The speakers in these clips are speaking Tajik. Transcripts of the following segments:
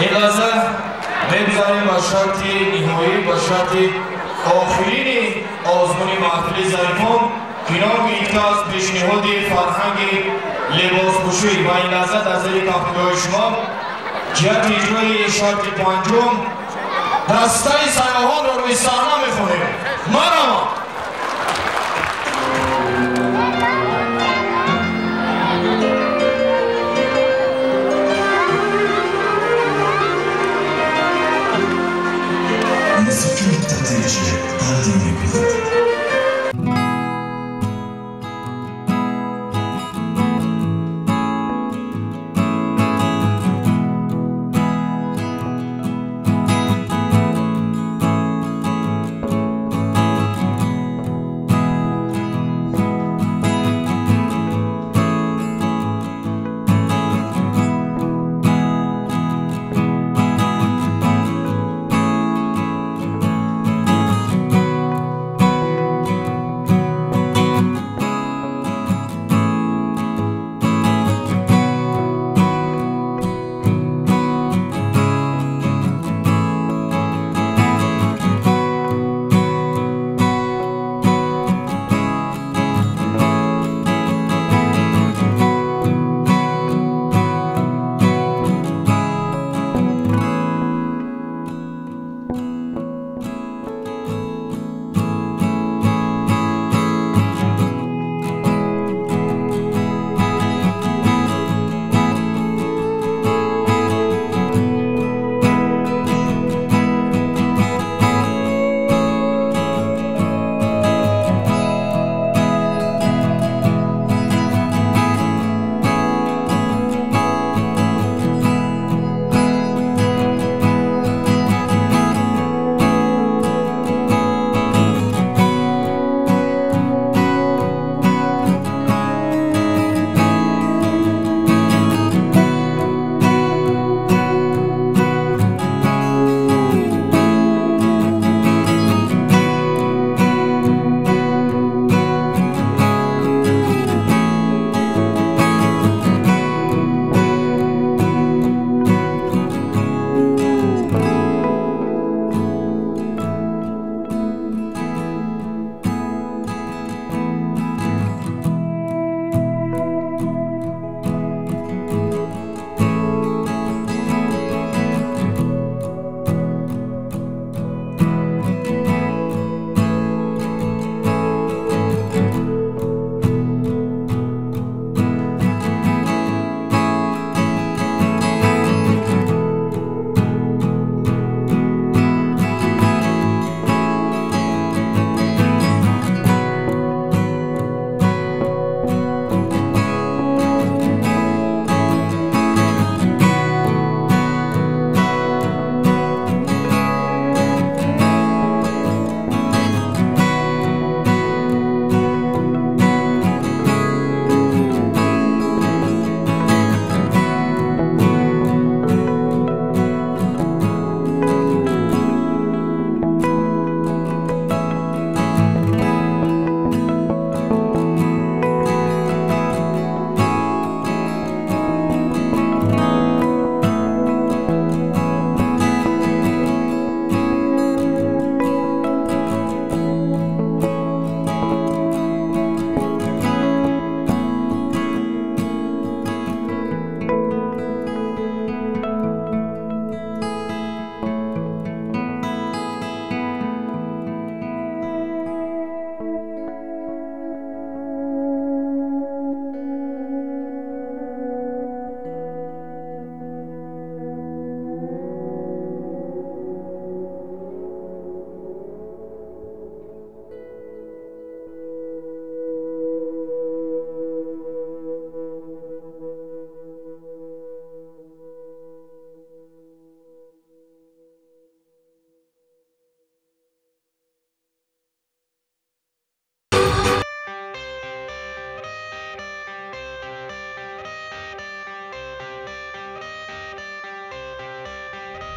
Ин лаҳза мегузарем ба шарти ниҳоӣ, ба шарти охирини озмуни маҳфили зарифон, ки ном гирифта аз пешниҳоди фарҳанги либоспӯшӣ. Ва ин лаҳза дар зери кафкӯбиҳои шумо ҷиҳати иҷрои шарти панҷум дастаи сайёҳонро рӯи саҳна мехонем. Марҳамат! Тақдим мекунад.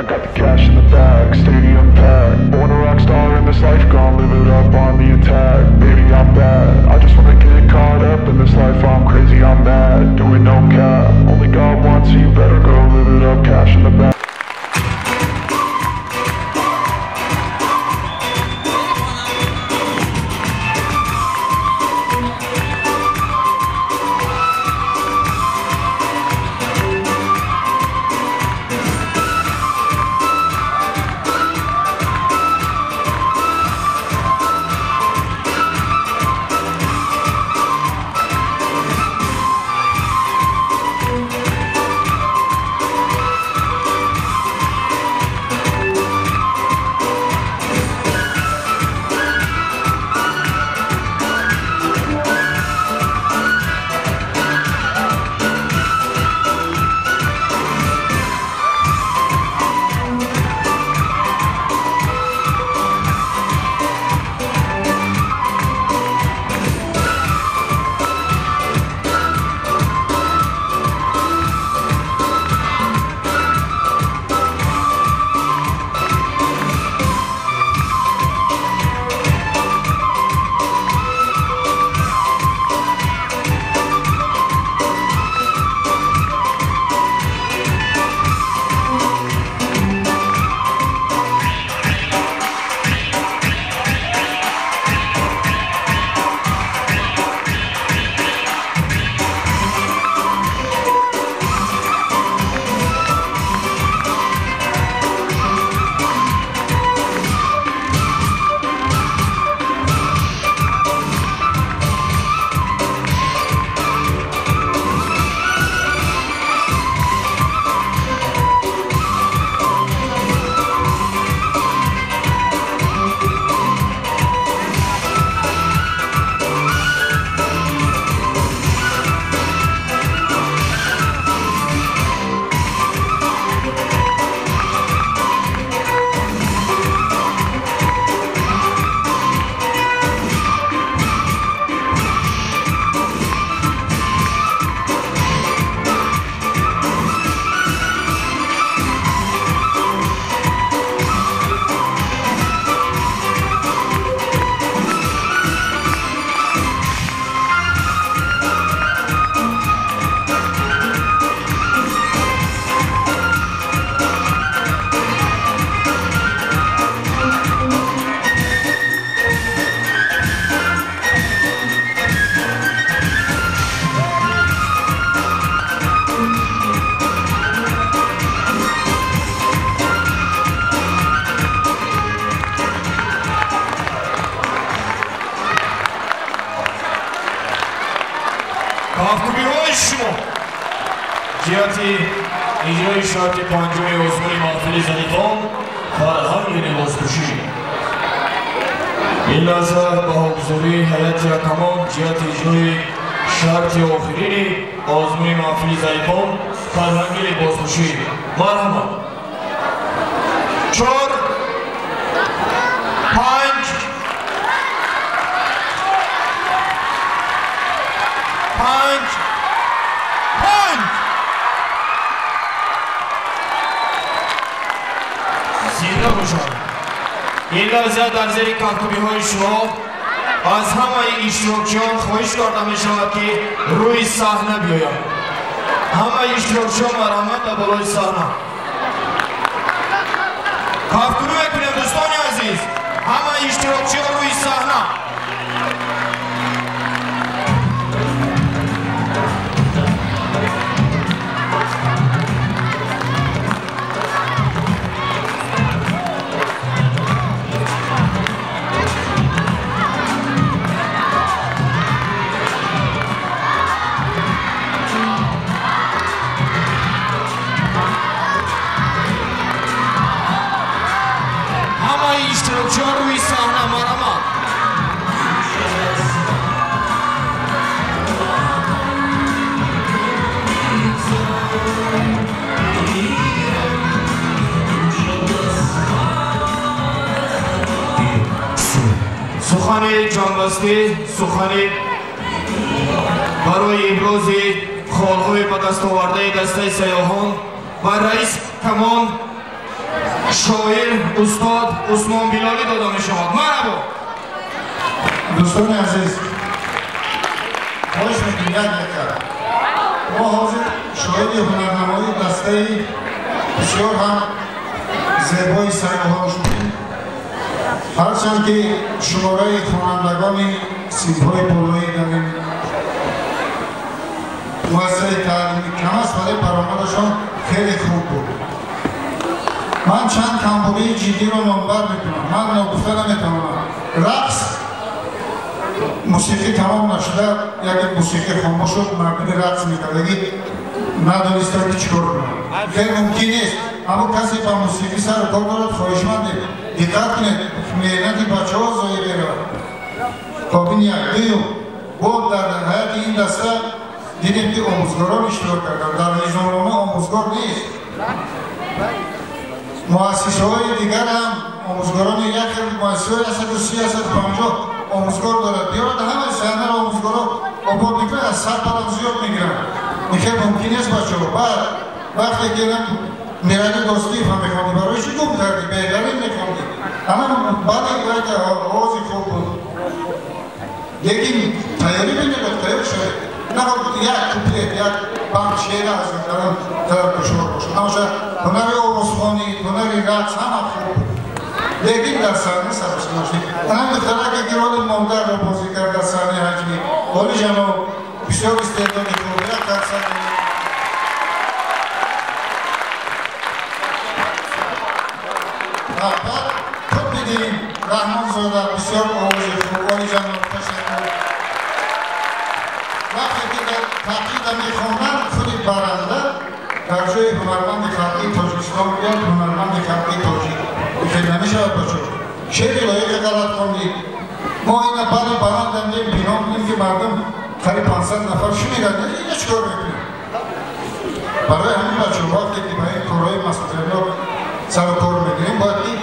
I got the cash in the bag, stadium packed. Born a rock star in this life, gon' live it up on the attack. Baby, I'm bad, I just wanna get caught up in this life. I'm crazy, I'm mad, doing no cap. Only God wants you, better go live it up. Cash in the bag. Ҷиҳати иҷрои шарти панҷуми озмуни маҳфили зарифон фарҳанги либоспӯшӣ. Ин лаҳза баҳогузории ҳайати ҳакамон ҷиҳати иҷрои шарти охирини озмуни маҳфили зарифон фарҳанги либоспӯшӣ. Марҳамат. 4 5 5 5. Зинда бошанд. Ин лаҳза дар зери кафкӯбиҳои шумо аз ҳамаи иштирокчиён хоҳиш карда мешавад, ки рӯи саҳна биёянд. Ҳамаи иштирокчиён марҳамат ба болои саҳна. Кафкӯбӣ мекунем, дӯстони азиз. Ҳамаи иштирокчиён рӯи саҳна. Иштирокчиён рӯи саҳна, марҳамат. Сухани ҷонбастӣ, сухани барои ибрози холҳои ба дастовардаи дастаи сайёҳон ва раис камон шоир устод Усмон Билолӣ дода мешавад. Марҳабо. Дӯстони азиз, хоҳиш мекунем як дақиқа. Мо ҳозир шоҳиди ҳунарнамоии дастаи бисёр ҳам зебои сайёҳон шудем. Ҳарчанд ки шумораи хонандагони синфҳои болоӣ дар ин муассисаи таълимӣ кам аст, вале баромадашон хеле хуб буд. Ман чанд камбудии ҷиддиро номбар мекунам. Ман ногуфта наметавонам. Рақс, мусиқӣ тамом нашуда, яке мусиқӣ хомӯш шуд, мардуми рақс мекардагӣ надонистанд ки чӣ кор кунанд. Хеле мумкин нест. Аммо касе ба мусиқӣ сару кор дорад, хоҳишмандем, диққат кунед, меҳнати бачаҳо зоҳир меравад. Хоб, ин як. Дуюм, бо дар ҳайати ин даста дидем, ки омӯзгорон иштирок карданд. Дар низомнома омӯзгор нест. Муассисаҳои дигар ҳам омӯзгорони як хел муассисаҳои 130, 150 омӯзгор дорад. Биёрад ҳамаи саҳнаро омӯзгоро обод мекунад, аз 100 балам зиёд мегиранд. Ин хел мумкин нест, бачаҳо. Баъд вақте ки Мирали Достиев ҳам мехондӣ, барои чӣ гум кардӣ? Беҳтарин мехондӣ. Ама баъде овози хуб буд. Лекин тайёрӣ бинед, тайёр шавед. Наход як куплет, як банд шеър аз кардан қадар душвор бошад. Ҳамаша ҳунари овозхонӣ, ҳунари рақс ҳама хуб буд. Лекин дар саҳна саросима нашудем. Ҳамин духтараке ки роли модарро бозӣ кард дар саҳнаи ҳаҷвӣ, олиҷаноб, бисёр истеъдоди хуб, як қарсак. Баъд Қутбиддин Раҳмонзода бисёр овози хуб, олиҷаноб, ташаккур. Вақте ки дар таъқида мехонданд, худи баранда дар ҷои ҳунарманди халқии Тоҷикистон биёд, ҳунарманди халқии тоҷик. Хел намешавад, бачаҳо. Шеъри лоиқи ғалат хондид. Мо ина баъди баландам бино кунем, ки мардум қариб 500 нафар шуниданд. Ина чӣ кор мекунем? Барои ҳамин, бачаҳо, вақте ки ба ин корҳои масъулиятнок сару кор мегирем, бояд ки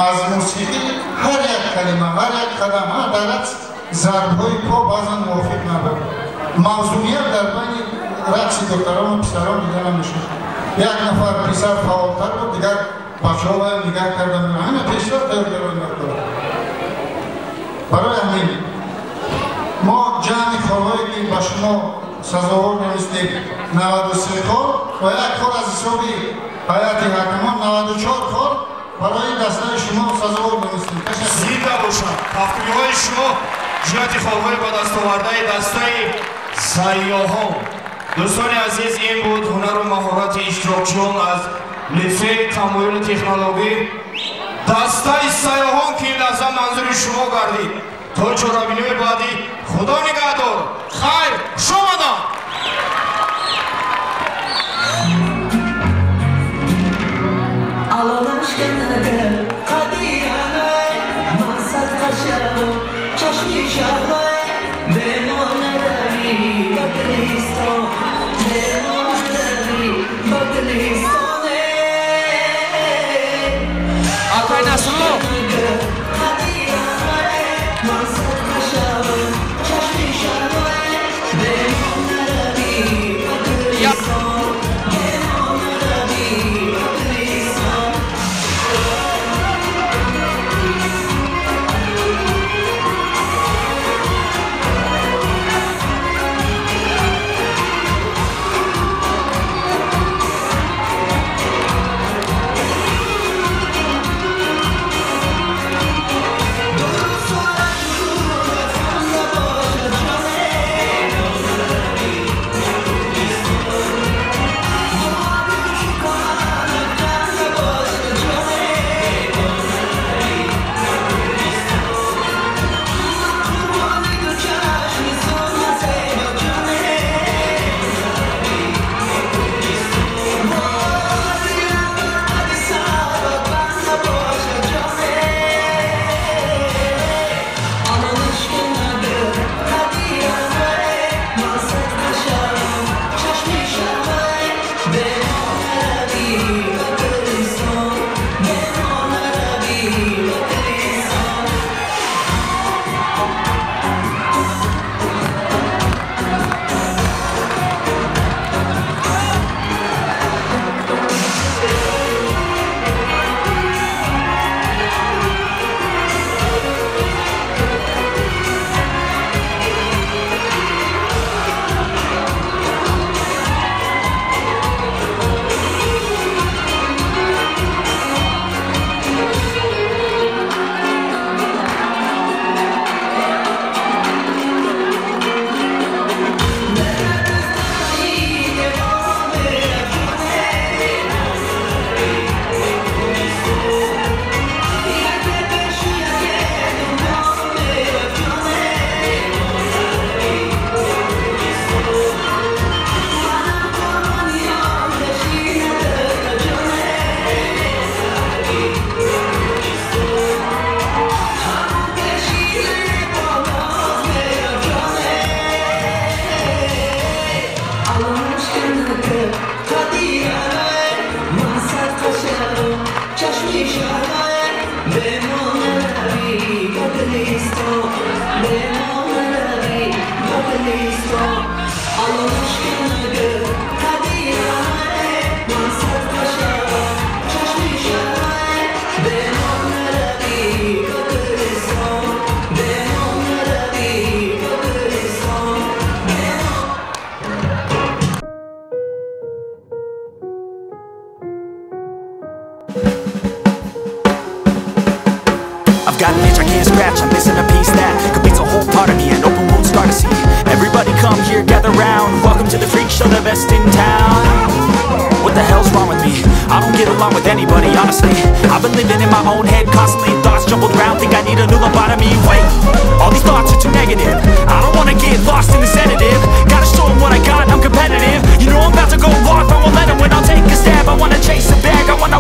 аз мусиқӣ ҳар як калима, ҳар як қадам, ҳар дар рақс зарбҳои по баъзан мувофиқ набуд. Мавзуният дар байни рақси духтарону писарон дида намешуд. Як нафар писар фаъолтар буд, дигар бачаҳо бояд нигаҳ карда мерафт. Ҳама пештар тайёр доранд. Барои ҳамин мо ҷамъи холҳое ки ба шумо сазовор донистем 93 хол ва як хол аз ҳисоби ҳайати ҳакамон 94 хол барои дастаи шумо сазовор донистем. Зинда бошад. Кафкӯбиҳои шумо ҷиҳати холҳои ба дастовардаи дастаи сайёҳон. Дӯстони азиз, ин буд ҳунару маҳорати иштирокчиён аз литсеи тамоюли технологӣ. Дастаи сайёҳон, ки ин лаҳза манзури шумо гардид. То чорабиниҳои баъдӣ, Худо нигаҳдор. Хайр, хуш омаданд. Got an itch I can't scratch, I'm missing a piece that completes a whole part of me, an open wound scar to see. Everybody come here, gather round. Welcome to the freak show, the best in town. What the hell's wrong with me? I don't get along with anybody, honestly. I've been living in my own head constantly. Thoughts jumbled round, think I need a new lobotomy. Wait, all these thoughts are too negative. I don't wanna get lost in the sedative. Gotta show 'em what I got, I'm competitive. You know I'm about to go off, I won't let 'em win.